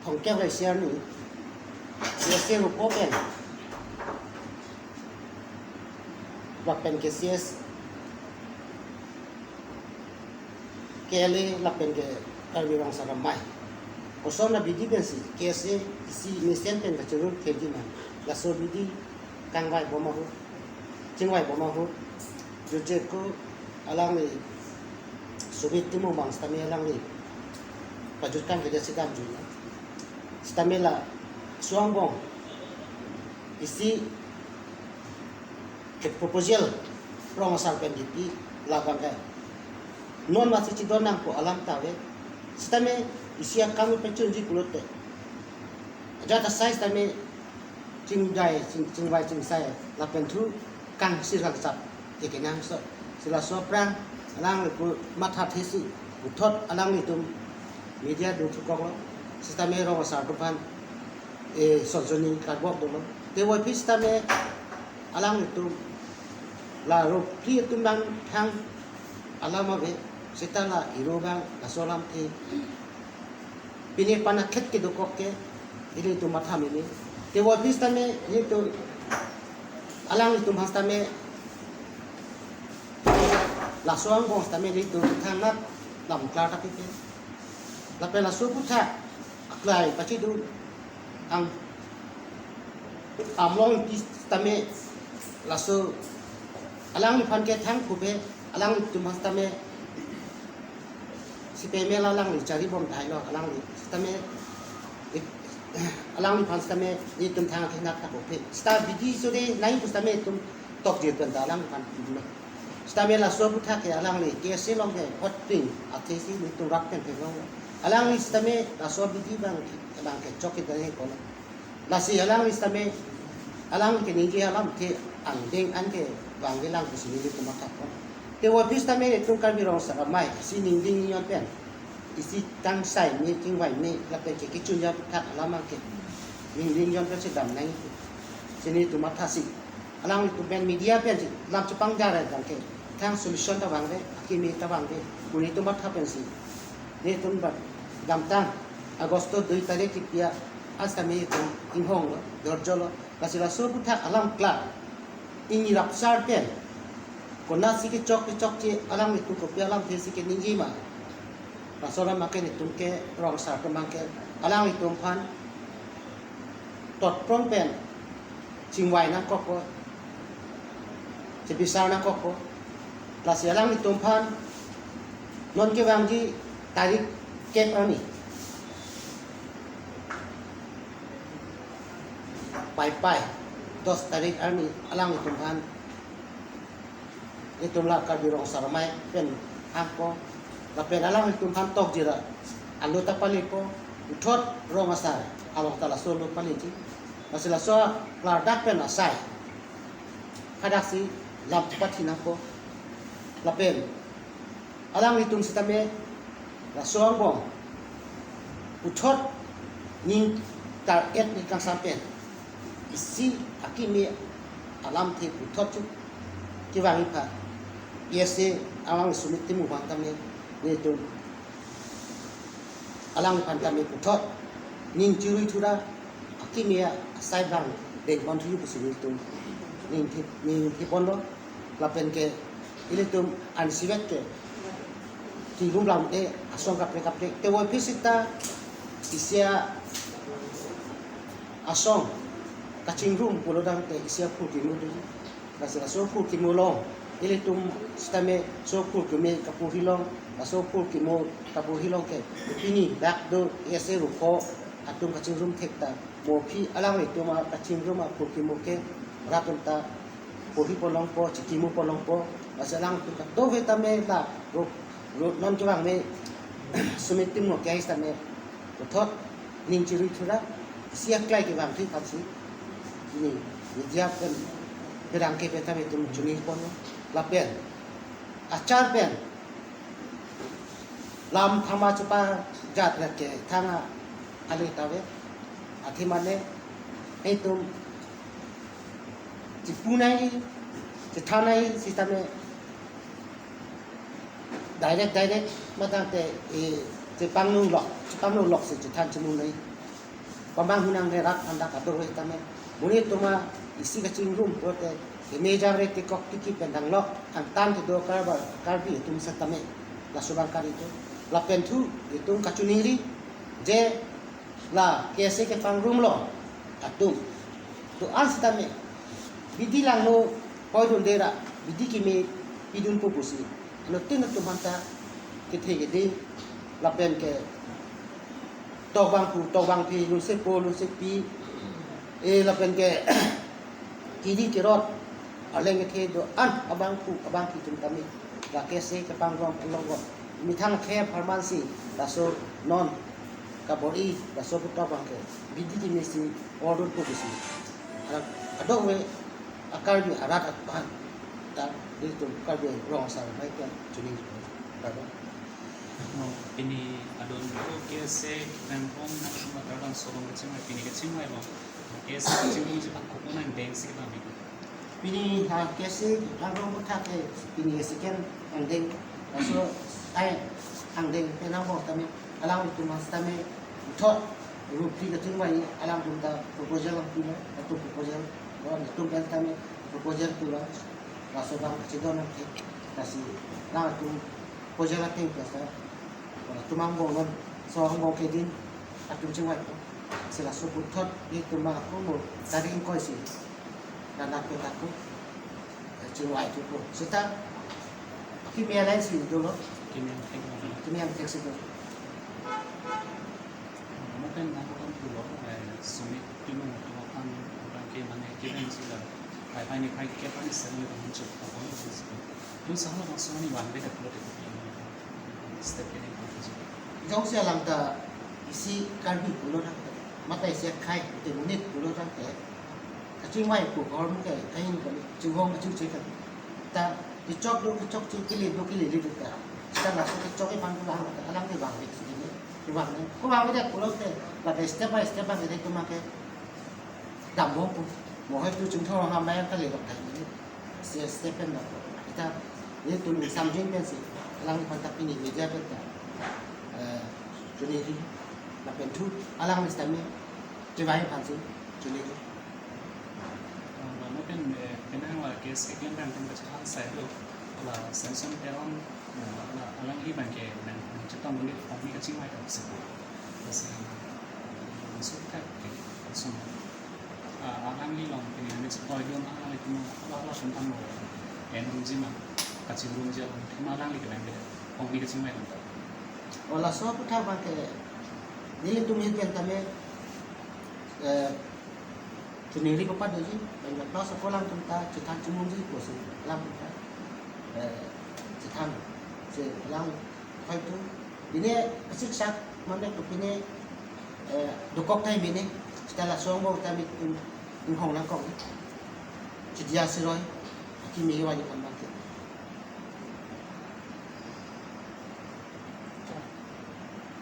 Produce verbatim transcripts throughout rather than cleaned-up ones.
Thomkep ra isi arni, C S A rupo pen, lapen ke C S, K L A lapen ke Karbi Rong Asar Amei. Koson abidi pensi K S A isi mesen pen kachirur thekji ma, laso abidi kangvai bom ahut, chingvai bom ahut, jutje ko alangli Sumit Timung abang sitame alangli pajutkam keja si damjui. Sitame laso angbong isi ke proposal rong asar pen kipi labang ke non masi chidon nangpo alam ta ave. Sitame isi akam pachunji pulote, ajat asai sitame chingvai, ching-, chingvai chingsai lapen thu kangsir kangsap ke kenangsot. Si laso aphrang alangli pu mathathe si puthot alanglitum media do thukoklo. Sitame rong asar atum aphan, eh, sojoni karbok dolo. Te puvoiphit sitame alanglitum la ro phli atum abang thang alam ave, seta la iro abang laso alamthe pine pana khet kedokok ke ilitum matha meme. Te puvoiphit sitame ilitum, alanglitum aphan sitame laso angbong sitame ilitum thangnat lam klar ta pipe. Lapen laso aputhak aklai pachidun ang Amlong Ingti sitame laso alangliphan ke thang kupe, alanglitum aphan sitame si peme la alangli chari bom tahai lo, alangli sitame alangliphan sitame itum thang ke nat ta kupe. Sita abidi sore nai pu sitame itum tokjir pen ta alangliphan lo. Sitame laso aputhak ke alangli K S A along ke hot ping athe si itum rak pen peng long. Alangli sitame laso abidi abang, abang ke chok ke dai ko lo. Lasi alangli sitame, alangli keningje alamthe angdeng an kevang avelang pusi nelitum matha ko. Te puvoiphit sitame itum Karbi Rong Asar Amei isi ningding ningjon pen, isi tangsai me chingvai me lapen ke kechunja aputhak alam abang ke ningding ningjon pen si dam nangji pusi nelitum matha si alanglitum pen media pensi lam chepangjar abang ke thang solution ta vangve, akimi ta vangve pu nelitum matha pensi nelitum ba damtang Agosto dui tarik kipi a sitame itum inghong lo, dorjo lo. Lasi laso aputhak alam klar, ingni rapsar pen konatsi kechok kechokche alanglitum kopi alamthe si keningje ma, laso alam abang ke nelitum ke rong asar atum abang ke alanglitum aphan totprong pen chingvai nangkokpo, chebisar nangkokpo. Lasi alanglitum aphan non kevangji tarik kep arni, Paipai, dos tarik arni alanglitum aphan itum la Karbi Rong Asar Amei pen hangpo, lapen alanglitum aphan tokjir alo ta palepo, puthot rong asar along ta laso alo paleji. Lasi laso klardak pen asai hadaksi lam chepathi nangpo. Lapen alanglitum sitame laso angbong puthot ning tar-et ni kangsam pen isi akimi alamthe puthot chu kevang ipha, K S A alang Sumit Timung aphan tame nelitum alangliphan tame puthot ning chirui thura akimi asai abang dengpon thuji pusi nelitum ning thi, ning thipon lo. Lapen ke ilitum ansi vet ke tingrum lam e asong kaprek kaprek. Te puvoiphit sita isi asong kachingrum pulo tangte isi aphurkimo do. Lasi laso aphurkimo along ilitum sitame laso aphurkimo kaporhi along, laso aphurkimo kaporhi along ke pini dak do isi ruko atum kachingrum thek ta mo aphi alanglitum akachingrum aphurkimo ke rat atum ta porhipon longpo, chekimopon longpo. Lasi alangtum kadokave tame la ro, ro non kevang me Sumit Timung ke ais tame puthot ning chirui thura isi aklai kevang thu aphansi pini media pen pherangke pen tame itum chinipon lapen achar pen lam thama chupa jat rat ke thang ale ta ave. Athe mane itum chipu nai, chithan nai sitame direct direct matang te, eh, chepangnu lok, chepangnu lok si chithan chimu nai. pamanghu nangne rat anda kadokave tame. Monit atum isi kachingrum pulote, keme jangre tekok tiki pen danglok angtan kedo Karbi, Karbi atum setame. Laso abang kali atum. Lapen thu itum kachiningri, je la K S A kepangrumlo atum do-an setame, bidi langno poidunde ra, bidi keme pidunpo pusi, anuttin atum aphanta kethe kedi lapen ke tokbang pu, tokbang phi, lunse po, lunse pi, e lapen ke kiri kirot, arleng kethe do-an abangphu abangphi atum tame, la K S A kepangrum along ko, methang khei apharman si laso non kabor-i laso aputhak abang ke bidi keme si ordunpo pusi, adak kadokave a-Karbi arat aphan ta itum Karbi Anglong asar mai pen chini. Kardom. No, pini adon ko K S A Rangbong nang suma kardom solong kachingvai, pini kachingvai lo. K S A kachingvai si pak kuku nang deng si kami. Pini ha K S A Rangbong aputhak ke pini ke second angdeng. Laso ai angdeng pen angbong tame, alanglitum setame puthot rup phli kachingvai, alangtum ta proposal nangpilo, atum proposal, atum pen tame proposal pulo, laso abang kachidon nangkhe, lasi alangtum proposal ateng ke sa, atum angbong non, so angbong kedin atum chingvaipo. Si laso puthot itum ako mo tarik ingkoi si, nana pen ako chingvai thupo. Seta keme alai si dolo. Keme angthek dolo. Keme angthek si dolo. Mungkin nang akan pulo, eh, Sumit Timung atum aphan, aphan ke mane keme si la, pai pai ni pai ke pani sering ni muncul apa ni. Tun sama langsung ni wan beda pulo de. Step ke ni. Jongsi alang ta isi Karbi pulo tangte, mate isi akhei te monit pulo tangte, kachingvaipo ahormu ke kahin kali, chinghong achu che kali. Ta kechok do kechokche, kele do kelele do ta. Seta laso kechok iphan pulang ta, alang kevang vek si kene. Kevang ne. Kevang vek pulote, lake step by step abang kene kema ke dambompo. Mo hai tu chingthor ha mai kali lok thai ne. Si step pen na. Ita, itum samjin pen si, alangphan ta pini media pen ta, eh, chuningri, lapen thu, alang setame chevai aphan si chuningri. Mungkin, eh, penang la K S A keklem abang kan kachethan sai do, la Samson Teron, eh, la alangli abang ke nang, nangchetong ulit, kami kachingvai ta si. Lasi, eh, masuk tak ke, langsung. Ah, alangli along pini nangchetoidun, alanglitum hala hala atum tanglo, enrumji ma, kachingrumji along, thima alangli kelang beda, kongni kachingvai along. O laso aputhak abang ke, nelitum ahin pen tame, eh, chuningri ko padoji, bang plus ako alangtum ta chethan chimungji pusi, alangtum ta, eh, chethan, si alang hoi tu, pine asik sak mane tu pine, eh, dokok thai mene, seta laso angbong tame in, inghong nangkok. Chidia siroi, akimi wani kan mate.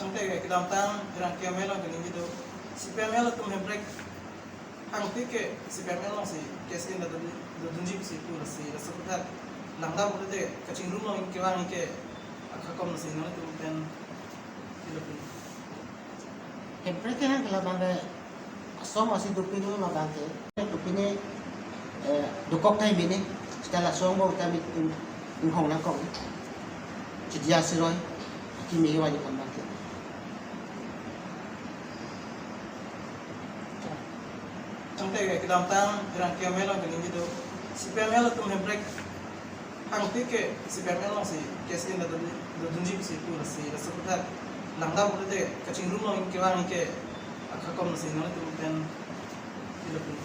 Tangte kedamtang erang K M L along kaningje do, C P M L atum Hemprek hangpik ke C P M L along si K S A ta dodun, dodunji pusi pu, lasi laso aputhak langdam pulote kachingrum along kevang ke akakom, lasi nangtum pen ilo pen. Hemprek kehang ke labang ke asom asi dopiklo labang ke, dopine, eh, dokok thai mene, seta laso angbong tame in, inghong nangkok. Chidia siroi, akimi wani kan mate. Tangte kedamtang erang K M L along kaningje do, C P M L atum Hemprek hangpik ke C P M L along si K S A ta dodun, dodunji pusi pu, lasi laso aputhak langdam pulote kachingrum along kevang ke akakom, lasi nangtum pen ilo pen.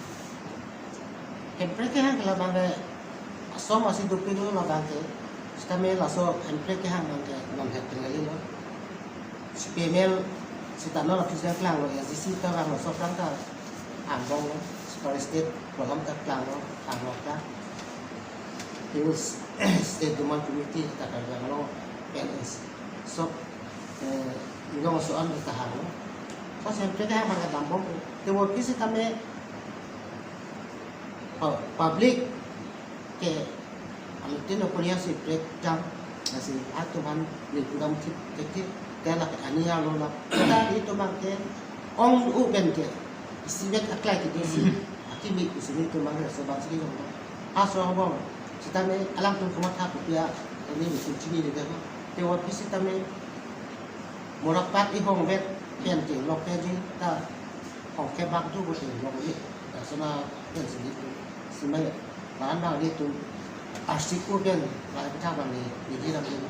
Hemprek kehang ke labang ke asom asi dopiklo labang ke, sitame laso Hemprek kehang abang ke non het pen kalilo. C P M L seta non office keklanglo, A D C ta vanglo, soplang ta angbonglo, Super State program ta klanglo, angbong ta. Hills State Development Committee ta Karbi Anglong P N S. So, eh, inglong so an ta hanglo. So, Hemprek kehang abang ke dambom. Te wo kisi tame pu-, public ke anuttin opinion si break down, lasi atum aphan ni kudam thip thip thip, te lake ani alo la. Ta itum abang ke ong u pen ke Isi vet aklai kidisi, akimi isi nelitum mangre so bang sigi jong. Aso abang, sitame alangtum komat ha kopia, ini nelitum chinine dema. Te office sitame, mura pat ihong vet, pen ke lok pen jin ta, hong ke bak tu bote lok ni. Asona pen sini tu, simai, lan bang nelitum, arsiku pen, lai ta bang ni, ni hiram ni.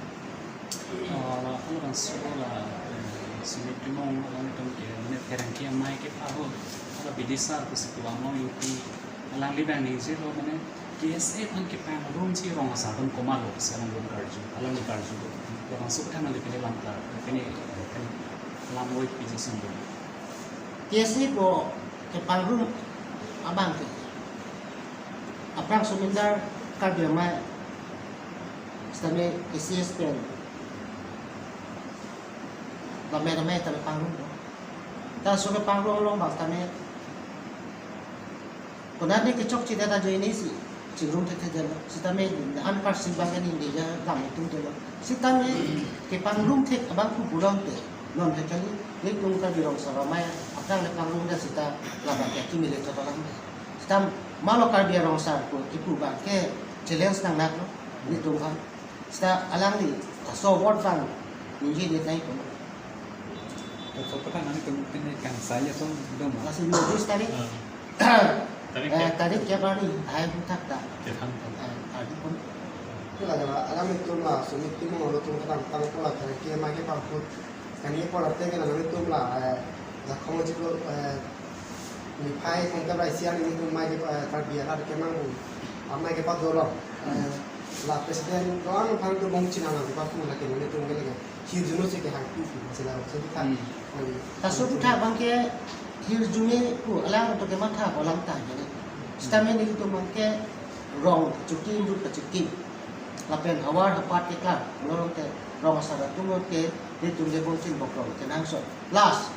Ah, la, halabangso la, eh, sini Timung alangtum ke, mane pherangke amei kepahut, hala bidisar pusi kelang long U P, alangli bang ningjelo mane, K S A aphan kepangrumsi rong asar atum komatlo, pusi alangli karju, alangli karju. Labangso aputhak nangli pini langklar, pini, pini lam wait piji sumbu. K S A pu kepangrum abang ke. Aphrang sumindar Karbi amei, sitame K C S pen. Lame lame tame pangrum. Ta so kepangrum long bang sitame. Konat ni kechokche ta ajoine si chingrum thekthedetlo. Sitame an karsing bang ke ningje ja dam itum detlo. Sitame kepangrum thek abang pu pulote non he kali, nelitum Karbi rong asar amei aphrang le pangrumdet sita labang ke akimi le thot alam. Sita malo Karbi rong asar pu kipu bang ke challenge nangnaklo nelitum ha. Sita alangli, laso award bang ningje ni nai pun. Laso aputhak nangtum pini kangsai atum doma? Lasi mo bis tarik. Ah. Tarik eh, ke? Tarik ke bani, hai aputhak ta. Ke than than. Eh, adi pun. Hala jala, alanglitum la, sumit tim mo lo tum kadang tang pula pherangke amei kepahut. Kani pula teng alanglitum la, eh, jakhong chiklo, eh, niphai kong kebrai siang nelitum amei ke, eh, Karbi arat kemang bu. Amei kepadolo. Eh, la president doang aphan tu bong china nang kepahut lake nelitum ke lake. Hirjume si kehang pi pi, masih lah, masih kita. Hmm. Laso aputhak bang ke hirjume pu alang to kematha kolang ta jene. Sitame nelitum bang ke rong chukim rut chukim. Lapen havar hapat ke klar, rong ke rong asar atum ke nelitum ke bongchin bokrong ke nangso. Last,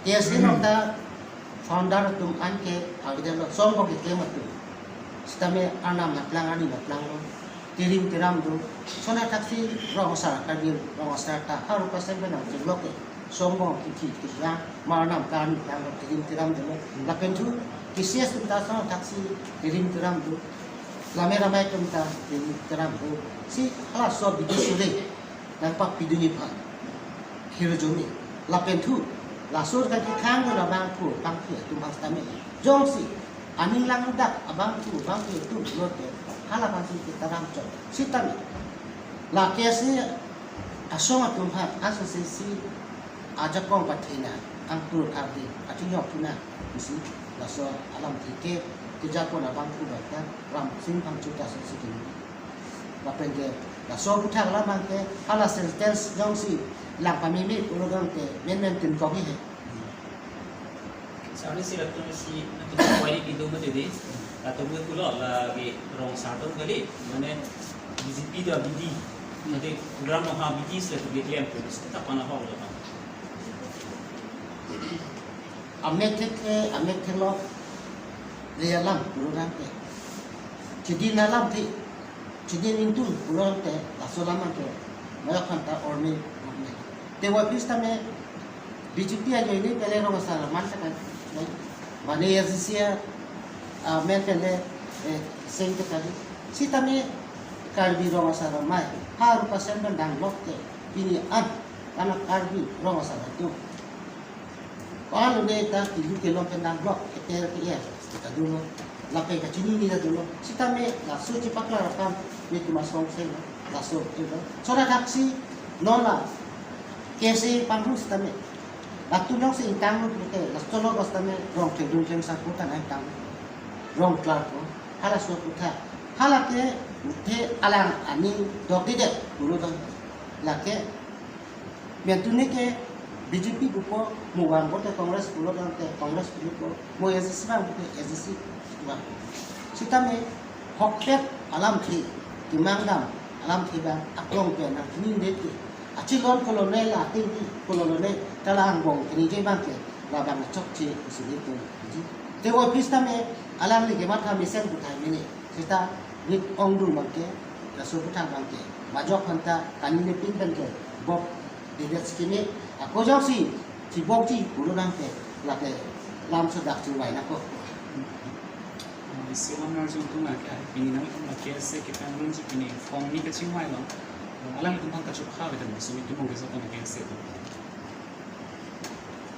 K S A nong ta founder atum an ke avidelo songbong keklem atum. Sitame arnam naplang arni naplanglo. Tirim tiram do. Sona thaksi rong asar Karbi rong asar ta haru pasen benang chinglo ke. Songbong kithi kithi ya. Mar arnam ta arni naplanglo tirim tiram dolo. Lapen thu K C S atum ta sona thaksi tirim tiram do. Lame ramai atum ta tirim tiram do. Si halaso bidi sule. Nangpapidun iphan. Hirjume. Lapen thu. Laso kan kekhang do labang thu, bang thu, atum bang sitame. Jongsi. Aning langdak, abang thu, bang thu, atum lote. Hala bang si kita ramchot. Sitame. La K S A asong atum ha, asong si si. Ajakong pathina, angkur kardi, achinyok thina. Isi, laso alamthe ke, kejakon abang thu bang ta, ram sing bang chuta song si kini. Lapen ke, laso aputhak alam bang ke, hala sentence jongsi lang pameme pulo bang ke, men men tin kopi he. Sarni si latum si, latum kuali pintu mati di, latum ke pulo lagi rong asar atum kali, mane B J P do B D, nanti program mau ha B D sudah tu dia klem tu, sudah tak pernah hok lo. Amek thek ke, amek thek lo, le alam, pulo bang ke. Chidi na alamthe, chidi ningtun, pulo bang ke, laso alam ke, maya khanta orme, orme. Te wa pis tame, B J P ajoine pele rong asar man ta kan, mane A C C a, ah, men pele, eh, seng ta kali. Sitame, Karbi rong asar amei, haru pasen bendang lok ke, pini an, anak Karbi rong asar atum. Palo ne ta kilu kelong pen nang blok, keter ke ya, kita dulu. Lapen kachinine ta dulu. Sitame laso chipaklar akam, ne kuma song seng, laso, itu. Sona thaksi, non la, K S A pangrum sitame. Latum jongsi ingtang lut ke, laso lo sitame, rong thengdung thengsar ko ta nang ingtang. Rong klar ko, halaso aputhak. Halake, uthe alang aning dok didet, pulo bang. Lake, Mentune ke B J P pupo, mo bang bote Congress pulo bang ke Congress pulo po, mo A C C bang bote A C C bang. Sitame hokpet alamthe, kemang dam alamthe bang aklong pen nangkini det ke. Achilon kolone la tingki kolone ta la angbong kini je bang ke labang chokche isi nelitum. Te office tame alangli kematha mesen puthai mene. Sita nik ongdung bang ke, laso aputhak bang ke, majok phanta, kanine pin bang ke, bok, didet si keme, ako jongsi, si bokji, pulo bang ke, lake, Alam so dak chingvai nangkok. Isi alam arjudun atum ke, pini nangtum la K S A kepangrum si pini phongni kachingvai lo. Alanglitum aphan kachokha ave tangte Sumit Timung ke jatan K S A atum.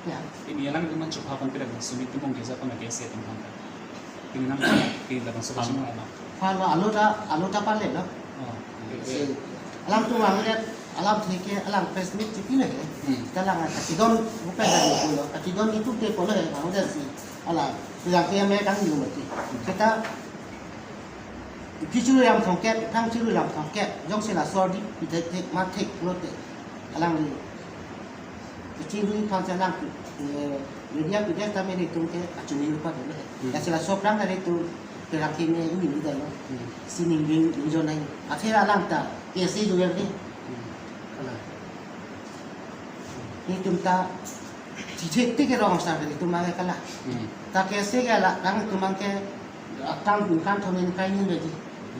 Ya. Pini alanglitum aphan chokha ponpe tangte Sumit Timung ke jatan K S A atum aphan. Pini nang pini labangso kachingvai lo. Palo alo ta, alo ta pale lo. Oh. Si, alam tu wang lihat, alam theke, alam press meet chipi le he. Hmm. Kalang kachidon, bukan dari pulo, kachidon itu te pulo he, wang lihat si. Ala, bilang ke me kan lu mati. Kita, kichuru yang thongkep, kang churu yang thongkep, jongsi laso di, pithek thek, mathek, lote. Alang li. Kachingvai aphan si alang, eh, media pi det tame nelitum ke achini rupa dolo he. Hmm. Lasi laso aphrang ta nelitum, perang keme ini ni dolo. Hmm. Sining ding, ding jon nai. Athe alang ta, K S A do yang ni. Hmm. Kalang. Nelitum ta, cicit tik ke rong asar ke nelitum mangke kalang. Hmm. Ta K S A ke la, nangtum mangke, akang pun kan thomen kai ni beji.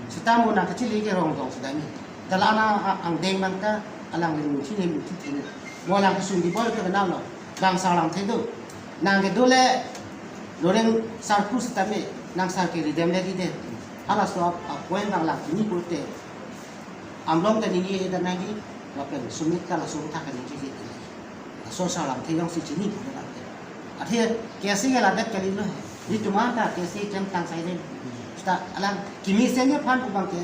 Seta mo nang kachili ke rong rong seta ni. Ta la na a-, angdeng nang ta alangli muthi ne muthi thene. Mo alang kesung di bol ke kenal lo. Bang salam the do. Nang ke do le loreng sarku seta me nang sar ke ridem le ridem. Halaso a, a point bang lang ni pulote. Amlong ta ningje dan nangji, lapen Sumit ta laso ta kaningje. Laso salam the jongsi chini pulo la. Athe K S A ke ladak kali lo. Nelitum ta K S A chengtang sai den. Seta alang kimi senge aphan pu bang ke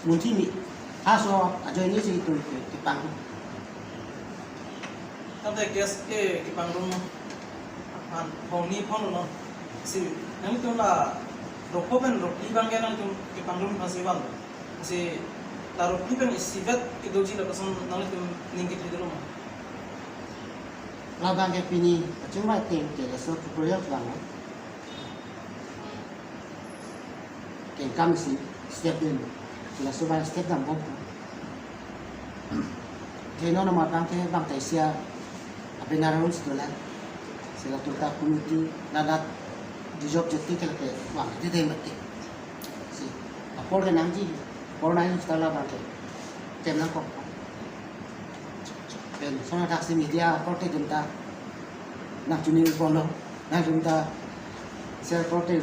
munthi ni. Halaso ajoine si nelitum ke, kepang. Tangte K S A kepangrum aphan phongni phonglo. Si nangtum la rokpo pen rokli bang ke nangtum kepangrum aphan si bang. Si la rokli pen isivet kedoji lapuson nangtum ning kethe dolo ma? Labang ke pini kachingvai ateng ke laso kukuryok bang. Kengkam si step den. Laso bang step dambom. Theno nama bang ke bang ta isi a, abenar room si dola. Si latum ta committee ladak dijok jeti ke lake wang di dei mati. Si apor ke nangji, apor nangji seta labang ke kem nangkok. Pen sona dak si media apor te jum ta nangchini bono, nang jum ta share apor te